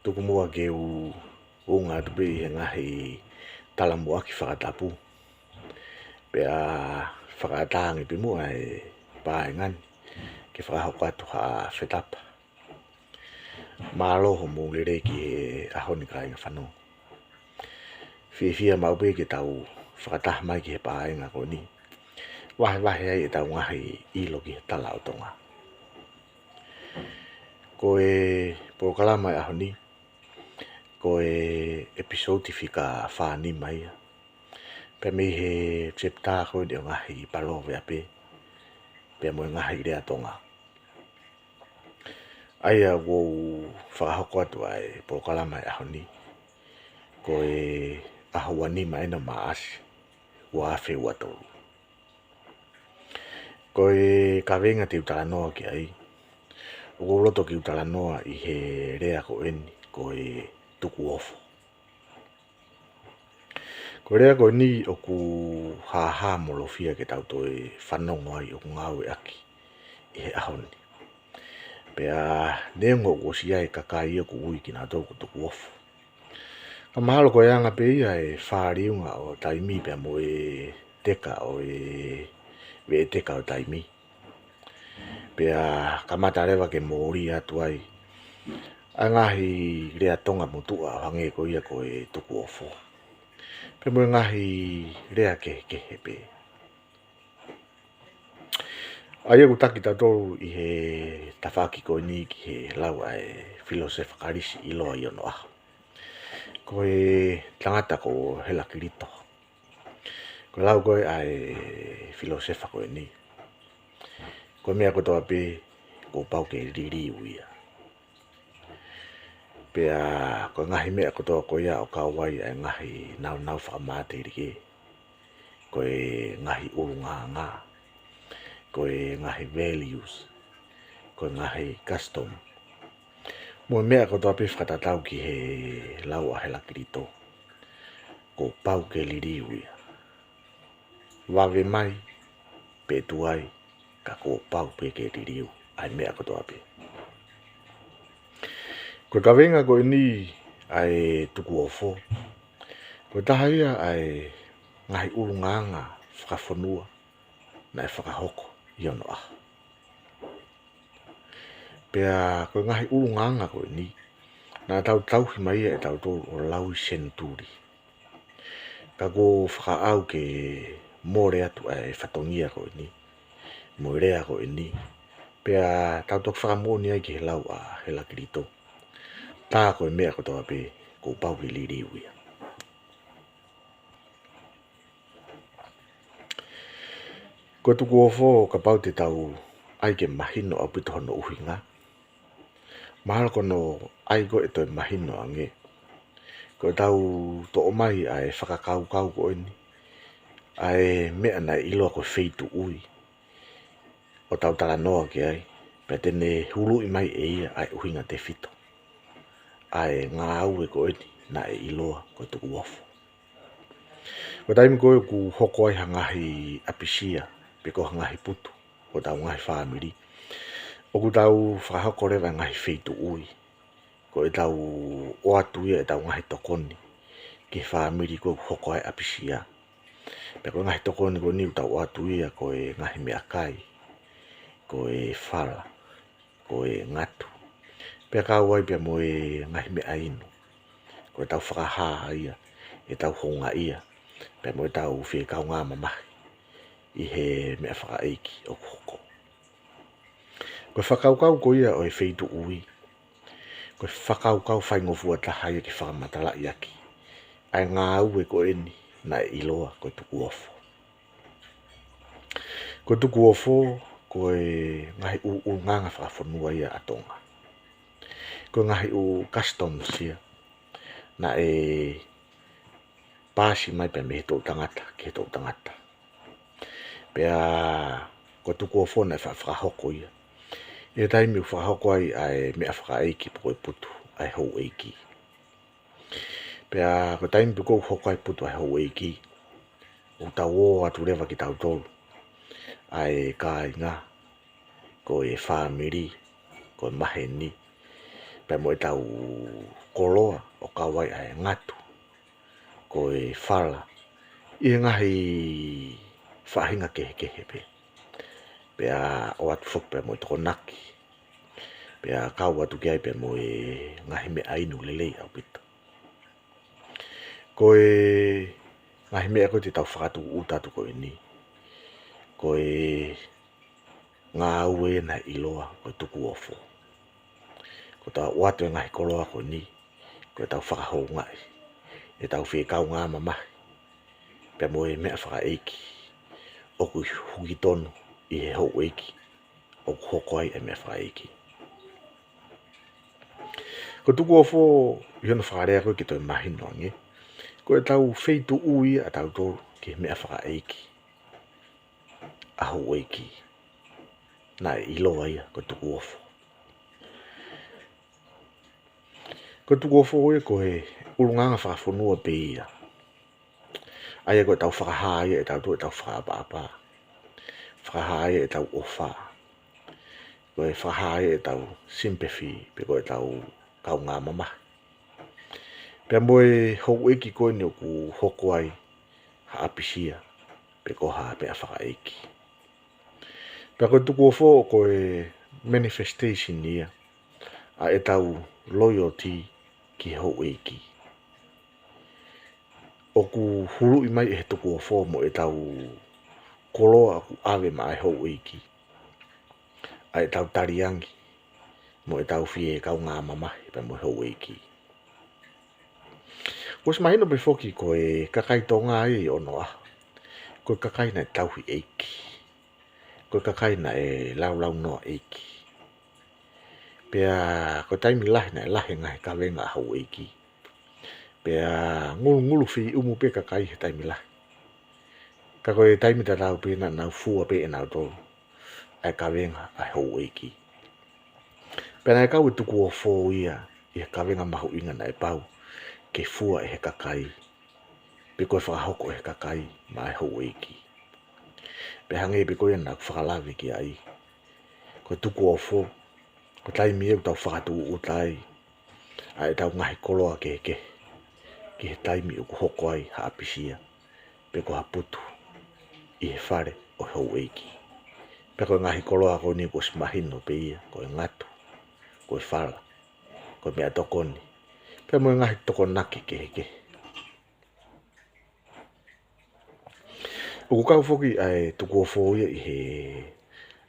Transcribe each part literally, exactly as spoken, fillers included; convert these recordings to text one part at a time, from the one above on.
Tuku muʻa ke u unga atu pē ʻi he ngaahi talamuʻaki fakatapu, pea fakaʻatā ange pē muʻa e paenga ni ke fakahoko atu ha fetapa. Mālō hoʻomou lelei ki he ʻaho ni, kāinga fanongo. Fiefia maʻu pē ke tau fakataha mai ki he paenga ko eni, vahevahe ai ʻetau ngaahi ʻilo ki he tala ʻo Tonga. Ko e polokalama e ʻaho ni, ko e episode fika fā nima ia, pea mei he chapter ko eni ʻo e ngaahi palōveape pea mo e ngaahi lea Tonga. ʻA ia ʻoku ou fakahoko atu ʻa e polokalama e ʻaho ni, ko e ʻaho ua nima ʻeni ʻo Maʻasi, ua afe ua tolu. Ko e kaveinga te u talanoa ki ai, ʻoku ou loto ke u talanoa ʻi he lea ko eni, ko e tukuofo. Ko e lea ko eni ʻoku hāhāmolofia ke tau toe fanongo ai ʻoku ngāueʻaki ʻi he ʻaho ni. Pea neongo ʻoku ʻosi ʻi ai e kakai ʻoku ui kinautolu ko e tukuofo, ka mahalo ko e anga pē ia e fāliunga ʻo taimi pea mo e teka ʻo e veʻeteka ʻo taimi, pea kamata leva ke mōlia atu ai ʻa e ngaahi lea Tonga motuʻa ʻo hangē ko ia ko e tukuofo, pea mo e ngaahi lea kehekehe pē. ʻA ia ʻoku taki tautolu ʻi he tafaʻaki ko eni ki he lau ʻa e filōsefa Kalisi ʻiloa ʻi onoʻaho, ko e tangata ko Helakilito. Ko e lau ko ē ʻa e filōsefa ko eni, ko e meʻa kotoa pē kuo pau ke liliu ia. Pea ko e ngaahi meʻa kotoa ko ia ʻoku kau ai ʻa e ngaahi naunau fakamatelie, ko e ngaahi ʻulungaanga, ko e ngaahi values, ko e ngaahi custom, mo e meʻa kotoa pē fakatatau ki he lau ʻa Helakilito, kuo pau ke liliu ia. Vave mai pe tuai, ka kuo pau pē ke liliu ʻa e meʻa kotoa pē. Ko e kaveinga ko eni ʻa e tukuofo, ko e taha ia ʻa e ngaahi ʻulungaanga fakafonua naʻe fakahoko ʻi onoʻaho. Pea ko e ngaahi ʻulungaanga ko eni, naʻa tau tauhi mai ia ʻe tautolu ʻo lauisenituli. Ka kuo fakaʻau ke mole atu ʻa e fatongia ko eni mo e lea ko eni, pea tau toki fakamoʻoni ai ki he lau ʻa Helakilito, tā ko e meʻa kotoa pē kuo pau ke liliu ia. Ko e tukuofo, kapau te tau ʻai ke mahino ʻaupito hono ʻuhinga, mahalo ko hono ʻai ko ē ʻe toe mahino ange, ko ʻetau toʻo mai ʻa e fakakaukau ko eni, ʻa e meʻa naʻe ʻiloa ko e feituʻui, ʻo tau talanoa ki ai, pea te ne huluʻi mai ʻe ia ʻa e ʻuhinga tefito ʻa e ngāue ko eni naʻe ʻiloa ko e tukuofo. Ko e taimi ko ē ʻoku hoko ai ha ngaahi ʻapisia pe ko ha ngaahi putu ʻo hotau ngaahi fāmili, ʻoku tau fakahoko leva e ngaahi feituʻui. Ko ʻetau ʻoatu ia ʻetau ngaahi tokoni ki he fāmili ko ē ʻoku hoko ai e ʻapisia. Pea ko e ngaahi tokoni ko eni ʻoku tau ʻoatu ia ko e ngaahi meʻakai, ko e fala, ko e ngatu, pea kau ai pea mo e ngaahi meʻainu. Ko ʻetau fakahā ia ʻetau houngaʻia pea mo ʻetau fie kaungā mamahi ʻi he meʻa fakaʻeiki ʻoku hoko. Ko e fakakaukau ko ia ʻo e feituʻui, ko e fakakaukau faingofua taha ia ke fakamatalaʻi ʻaki ʻa e ngāue ko eni naʻe ʻiloa ko e tukuofo. Ko e tukuofo, ko e ngaahi ʻulungaanga fakafonua ia ʻa Tonga. Ko e ngaahi ʻū customs ia naʻe paasi mai pē mei he toʻutangata ki he toʻutangata. Pea ko e tukuofo naʻe fa-, fakahoko ia ʻi he taimi ʻoku fakahoko ai ʻa e meʻa fakaʻeiki pe ko e putu ʻa e houʻeiki. Pea ko e taimi pē ʻoku hoko ai e putu ʻa e houʻeiki, ʻoku tau ō atu leva kitautolu, ʻa e kāinga, ko e fāmili, ko e maheni, pea mo ʻetau koloa ʻo kau ai ʻa e ngatu, ko e fala, ʻi he ngaahi faʻahinga kehekehe pē. Pea ʻoatu foki pea mo e tokonaki. Pea kau atu ki ai pea mo e ngaahi meʻa inu lelei ʻaupito. Ko e ngaahi meʻa ko ē te tau fakatūʻuta atu ko eni, ko e ngāue naʻe ʻiloa ko e tukuofo. Ko ʻetau ʻoatu e ngaahi koloa ko eni, ko ʻetau fakahoungaʻi ʻetau fie kaungā mamahi pea mo e meʻa fakaʻeiki ʻoku hukitonu ʻi he houʻeiki ʻoku hoko ai e meʻa fakaʻeiki. Ko e tukuofo, ʻi hono fakalea ko ē ke toe mahino ange, ko ʻetau feituʻu ia ʻatautolu ki he meʻa fakaʻeiki ʻa houʻeiki naʻe ʻiloa ia ko e tukuofo. Ko e tukuofo ia ko e ʻulungaanga fakafonua pē ia. ʻA ia ko ʻetau fakahā ia ʻetautolu ʻetau fakaʻapaʻapa. Fakahā ia ʻetau ʻofa. Ko e fakahā ia ʻetau sympathy, pe ko ʻetau kaungā mamahi pea mo e houʻeiki ko eni ʻoku hoko ai ha ʻapisia, pe ko ha meʻa fakaʻeiki. Pea ko e tukuofo ko e manifestation ia ʻa ʻetau loyalty ki he houʻeiki. ʻOku huluʻi mai ʻe he tukuofo mo ʻetau koloa ʻoku ʻave maʻa e houʻeiki ʻa ʻetau taliangi mo ʻetau fie kaungā mamahi pea mo e houʻeiki. Kuo ʻosi mahino pē foki ko e kakai Tonga ia ʻi onoʻaho, ko e kakai naʻe tauhi ʻeiki, ko e kakai naʻe laulaunoa ʻeiki. Pea ko e taimi lahi naʻe lahi e ngaahi kavenga ʻa houʻeiki. Pea ngulungulu feiʻumu pē kakai he taimi lahi. Ka ko e taimi tatau pē naʻa nau fua pē ʻenautolu ʻa e kavenga ʻa e houʻeiki. Pea naʻe kau e tukuofo ia ʻi he kavenga mahuʻinga naʻe pau ke fua ʻe he kakai, pe ko e fakahoko ʻe he kakai maʻa e houʻeiki. Pea hangē pē ko ia naʻa ku fakalave ki ai, ko e tukuofo, ko e taimi ia ʻoku tau fakatūʻuta ai ʻa ʻetau ngaahi koloa kehekehe ki he taimi ʻoku hoko ai ha ʻapisia, pe ko ha putu ʻi he fale ʻo e houʻeiki. Pea ko e ngaahi koloa ko eni kuo ʻosi mahino pē ia, ko e ngatu, ko e fala, ko e meʻatokoni, pea mo e ngaahi tokonaki kehekehe. ʻOku kau foki ʻa e tukuofo ia ʻi he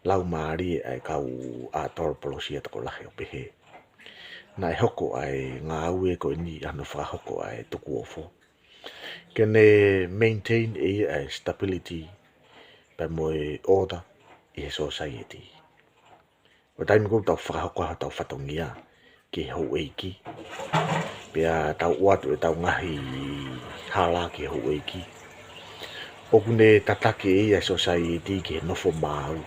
laumālie ʻa e kau ʻātolopolosia tokolahi ʻo pehē naʻe hoko ʻa e ngāue ko eni ʻa hono fakahoko ʻa e tukuofo ke ne maintain ʻe ia ʻa e stability pea mo e order ʻi he society. Ko e taimi ko ē ʻoku tau fakahoko ai hotau fatongia ki he houʻeiki, pea tau ʻoatu ʻetau ngaahi hala ki he houʻeiki, ʻoku ne tataki ʻe ia e society ki he nofo maau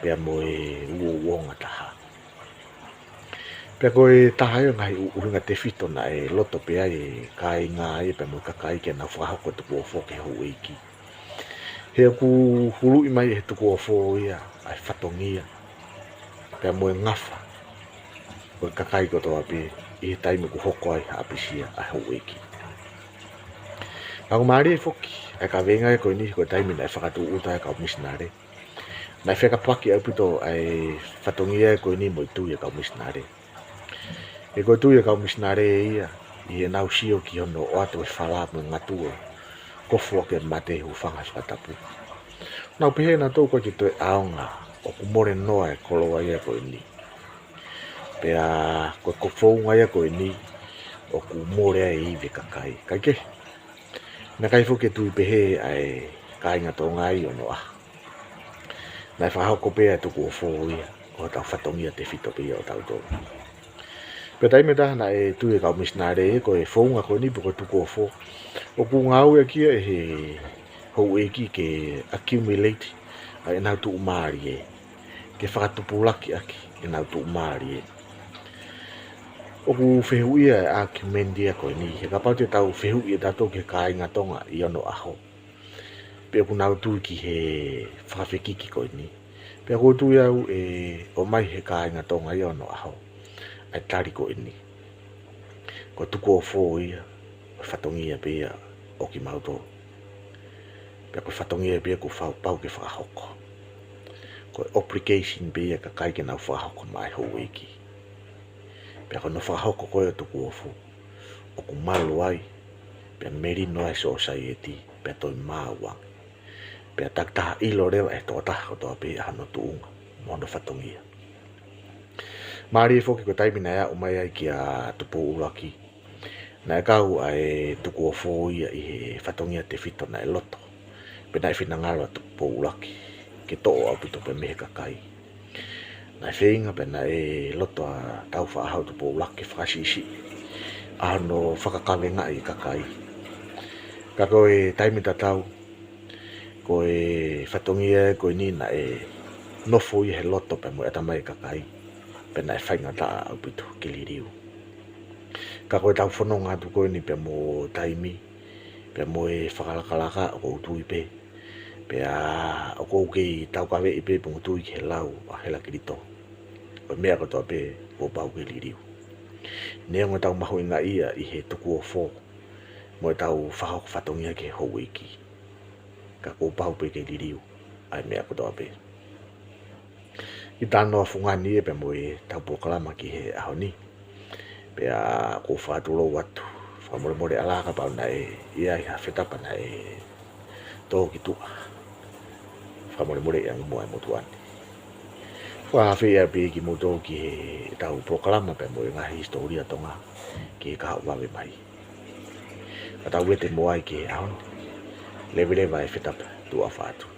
pea mo e uouongataha. Pea ko e taha ia e ngaahi ʻu-, ʻuhinga tefito naʻe loto pē ai e kāinga ia pea mo e kakai ke nau fakahoko e tukuofo ki he houʻeiki. He ʻoku huluʻi mai ʻe he tukuofo ia ʻa e fatongia pea mo e ngafa ʻo e kakai kotoa pē ʻi he taimi ʻoku hoko ai ha ʻapisia ʻa e houʻeiki. Ka ʻoku mālie foki ʻa e kavenga ko eni, ko e taimi naʻe fakatūʻuta ai e kau misinale, naʻe fekauʻaki ʻaupito ʻa e fatongia ko eni mo e tui ʻa e kau misinale. He ko e tui ʻa e kau misinale ia, ʻi heʻenau sio ki hono ʻoatu e fala mo e ngatu ʻo kofu ʻaki e mate he hūfanga he fakatapu, nau pehē nautolu ʻoku ʻikai ke toe ʻaonga, ʻoku mole noa e koloa ia ko eni. Pea ko e ko e founga ia ko eni ʻoku mole ai e ivi ʻa e kakai. Kaikehe, naʻe ʻikai foki ke tui pehē ʻa e kāinga Tonga ʻi onoʻaho. Naʻe fakahoko pē ʻa e tukuofo ia ko hotau fatongia tefito pē ia ʻo tautolu. Pea taimi ʻe taha naʻe tui e kau misinale ko e founga ko eni pe ko e tukuofo, ʻoku ngāueʻaki ia ʻe he houʻeiki ke accumulate ʻa ʻenau tuʻumālie, ke fakatupulaki ʻaki ʻenau tuʻumālie. ʻOku fehuʻia e argument ia ko eni, he kapau te tau fehuʻi ʻe tautolu ki he kāinga Tonga ʻi onoʻaho pe ʻoku nau tui ki he fakafekiki ko eni, pea ʻoku ou tui au ʻe ʻomai ʻe he kāinga Tonga ʻi onoʻaho ʻa e tali ko eni. Ko e tukuofo ia, ko e fatongia pē ia ʻo kimautolu. Pea ko e fatongia pē ia kuo fa-, pau ke fakahoko. Ko e obligation pē ia ʻa e kakai ke nau fakahoko maʻa e houʻeiki. Pea ko hono fakahoko ko ē ʻo e tukuofo, ʻoku malu ai, pea melino ai e sōsaieti, pea toe maau ange. Pea takitaha ʻilo leva ʻe he tokotaha kotoa pē ʻa hono tuʻunga mo hono fatongia. Mālie foki ko e taimi naʻe aʻu mai ai kia Tupou ʻUluaki, naʻe kau ʻa e tukuofo ia ʻi he fatongia tefito naʻe loto, pea naʻe finangalo ʻa Tupou ʻUluaki ke toʻo ʻaupito pē mei he kakai. Naʻe feinga pea naʻe loto ʻa Tāufaʻāhau Tupou ʻUluaki ke fakasiʻisiʻi ʻa hono fakakavengaʻi e kakai. Ka ko e taimi tatau, ko e fatongia ko eni naʻe nofo ia he loto pea mo e ʻatamai e kakai, pea naʻe faingataʻa ʻaupito ke liliu. Ka ko ʻetau fononga atu ko eni pea mo taimi, pea mo e fakalakalaka, ʻoku ou tui pē, pea ʻoku ou kei taukaveʻi pē pea ʻoku ou tui ki he lau ʻa Helakilito. Ko e meʻa kotoa pē kuo pau ke liliu. Neongo ʻetau mahuʻingaʻia ʻi he tukuofo mo ʻetau fakahoko fatongia ki he houʻeiki, ka kuo pau pē ke liliu ʻa e meʻa kotoa pē. Kiʻi talanoa fungani ia pea mo ʻetau polokalama ki he ʻaho ni. Pea ʻoku ou fakatulou atu, fakamolemole ʻalā kapau naʻe ʻi ai ha fetapa naʻe tō ki tuʻa. Fakamolemoleʻi ange muʻa e motuʻa ni. Fakaafeʻi pē kimoutolu ki heʻetau polokalama pea mo e ngaahi hisitōlia Tonga ki he kahaʻu vave mai. Ka tau vete muʻa ai ki he ʻaho ni. Leveleva e fetapa, tuʻa ʻofa atu.